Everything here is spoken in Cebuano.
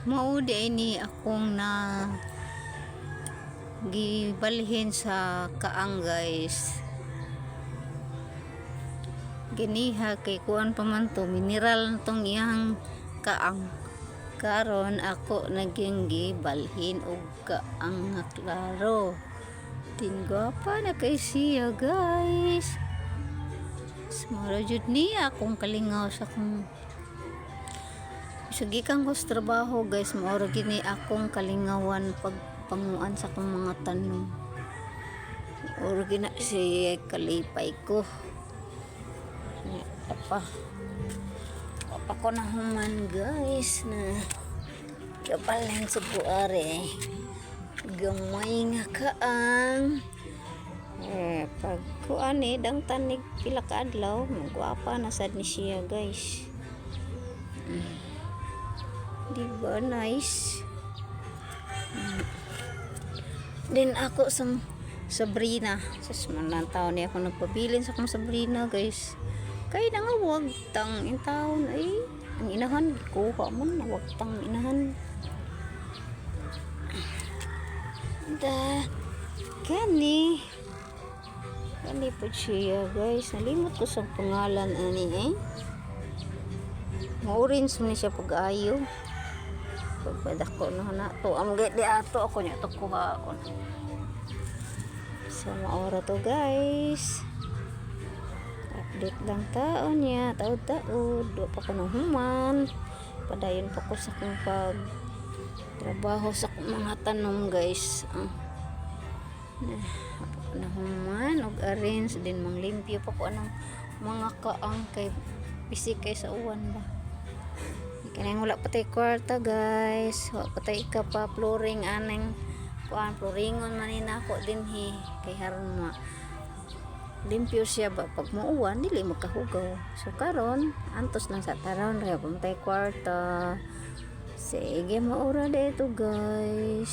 Mao di ni akong na gibalhin sa kaang, guys. Giniha kay kuan pa man to, mineral tong iyang kaang. Karon ako naging gibalhin og kaang nga klaro. Tin gwapa na kay siya, guys. Mao jud niya akong kalingaw sa akong sa gikan ko sa trabaho, guys. Mao ra gini akong kalingawan, pagpanguan sa akong mga tanom. Mao ra gina siya kalipay ko. Nya pa wa pa ko nahuman, guys, na gabalhin sa buare gamay nga kaang. Eh, pag kuan ni dang tanig pila ka adlaw, magwapa na sad ni siya, guys. Di ba nice? Din ako sa Sabrina. Sa man taon niya ako nagpabilin sa akong Sabrina, guys. Kay nangawag tang in taon ay ang inahan kuha man, nawag tang inahan. Da kani kani po siya, guys. Nalimot ko sa pangalan ani eh. Mo-orange man ni siya pag-ayo. Pagpadako na na to. Am di ato ako niya to kuha ako. So maora to, guys. Update lang taon niya, taod-taod. Wa pa ko nahuman. Padayon pa ko sa akong pag trabaho sa akong mga tanom, guys. Ah. Na, wa pa ko nahuman og arrange din, manglimpyo pa ko anang mga kaang kay bisik kay sa uwan ba. Kanang wala pa tay kwarta, guys. Wa pa tay ka pa flooring anang kuan, flooringon man ni nako dinhi kay haron ma limpyo siya ba, pag muuwan dili magkahugaw. So karon antos lang sa taron kay pa tay kwarta. Sige, maura dito, guys.